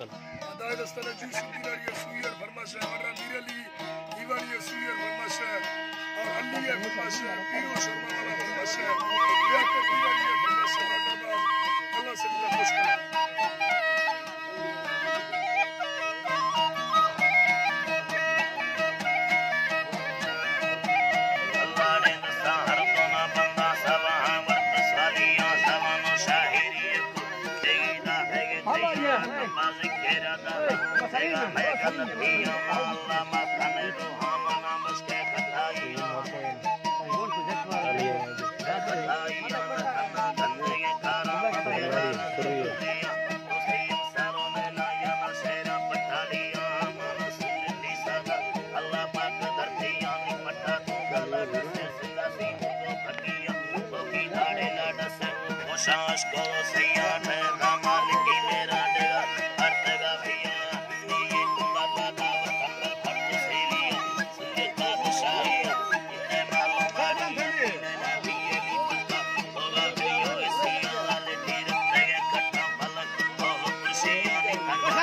ہدایت استاد جوسف گیلانی ءِ سوئی ءَ فرمائش ءَ، ورنا میر علی دیوانی ءِ سوئی ءَ فرمائش ءَ، اور علی ءِ فرمائش ءَ، پیروز شرما والا فرمائش ءَ، لیاقت گیلانی ءِ فرمائش ءَ، اللہ سبیل خوش کرا۔ اللہ نے دسا ہر دونا بندہ سبا ورت سالیاں زبان و شاعری کو۔ اللہ پاک دھرتی آنی پٹا تو گالا ڈسے سندا سی مردو پھٹی آ تو کی دھاڑے لا ڈسے۔ خوشاش کو سیاٹ ہے دا مالکی میرا ڈگا ہر جگہ بھیا۔ ہندی یہ تمبا کا دعوت ہم پر فرض سیلیا۔ سورے بادشاہی اتے مالو ماری اتے نبی یہ بھی پتا ہوگا بھیا۔ اسی آلے تیر تگے کٹا پلک بہت خوشی آنی تگا۔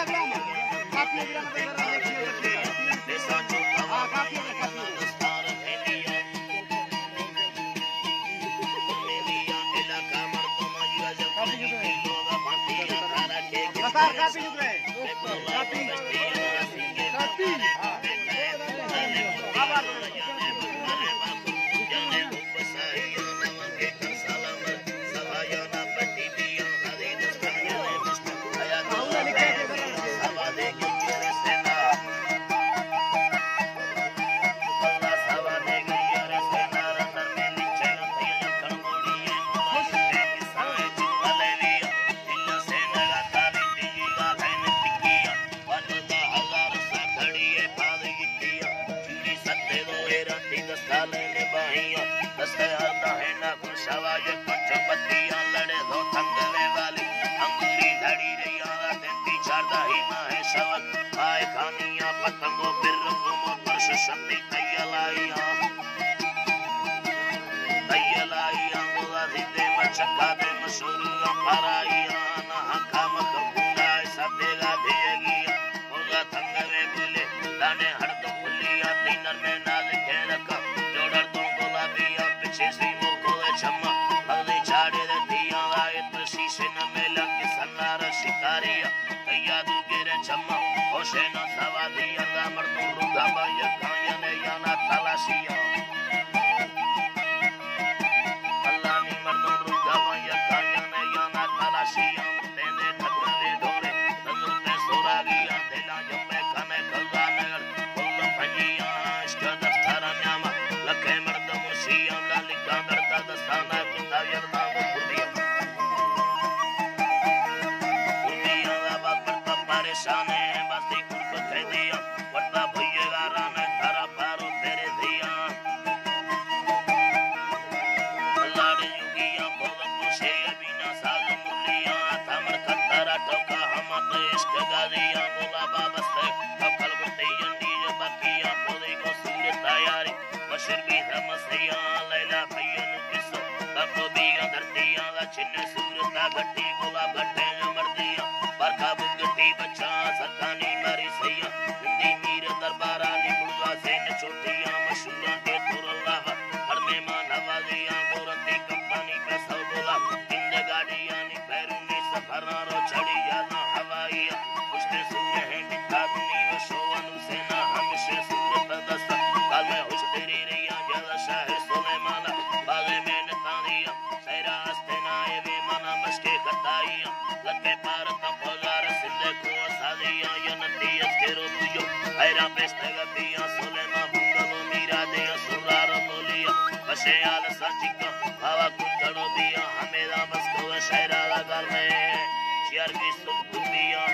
شوا یک پنچ بتیاں لڑے دو تنگلے والی انگوری دھڑی رہی آ دنتی چاردہ ہی ماہ شوق آئے کھانیاں پتنگوں پر رکو مو پرش شمدی تیلائیاں تیلائیاں گولا زندے مچکا دے مسورو پارائیاں نہ ہکا مکا بھولا ایسا دیگا دیگی گولا تنگلے بولے دانے ہڑ دو کھلی آتی نرمے نازکیں رکھا جوڑر دوں گلابی آ پچھے سیمو کھوئے چھما بغلی چاڑے دے دیاں آئے تو شیشے نہ میلا کے سنارا شکاری آ کیا دو گیرے چھما ہوشے نہ سوا دی اللہ مردوں رنگا با یکا ینے یانا تلاشی آ اللہ نی مردوں رنگا با یکا ینے یانا تلاشی آ مردے دے ٹھکرے ڈھورے نظر تے سوراگی آ دلا جمبے کھنے کھلگا نگر کل پنجیاں عشق دفتر نیاما لکھے مردم شیعہ لالکاں درد دستانا کتا یلدا و کردیاں۔ کردیاں دا بات برتا پریشانے، باستی کرد کھے دیا، ورتا بھئیے گا رانے تھارا پارو تیرے دیا۔ لاڑے یوگیاں بھوگ پوشے بینا ساز مرلیاں، تھامر کھتارا ٹوکا ہم تو عشق گازیاں، گلابا بستے، کپل بٹی جنڈی جو بکیاں، پولی کو سور تیاری، مشر بھی ہم سیاں، لیلا بھیا نو کسو، تب تو بیگا دھرتیاں، دا چنے سور تا گھٹی، گلاب گھٹے جو مردیاں، برکا بگٹی بچا، سکانی ماری سیاں، ہندی میر دربارانی بڑوا سین چوٹیاں، مشہوراں کے تور اللہ، ہر مہمان نوازیاں، گورتی کمپانی پیسہ بولا، ہند گاڑیانی بیرونی سفراں رو چڑی یاداں ہوائیاں، پشت سور ہیں ڈکھا دنی و شوان حسینا، ہمشے سور پردستا، کال میں ہوش تیری رہیاں، یاد شاہ سلیمانا، بازے میں نتانیاں، شہرا استینا اے وے مانا مشکے خطائیاں، لکے پارتا پوزار سندے کو سازیاں، یا نتی اسکرو بوجو، حیران پیشتگا بیاں، سلیمان بنگلو میرا دیاں، سرار لولیاں، وشے آل سانچکا، بابا کتڑو بیاں، ہمیدا بس کو شہرا لگا میں، شیار کی سکو بیاں۔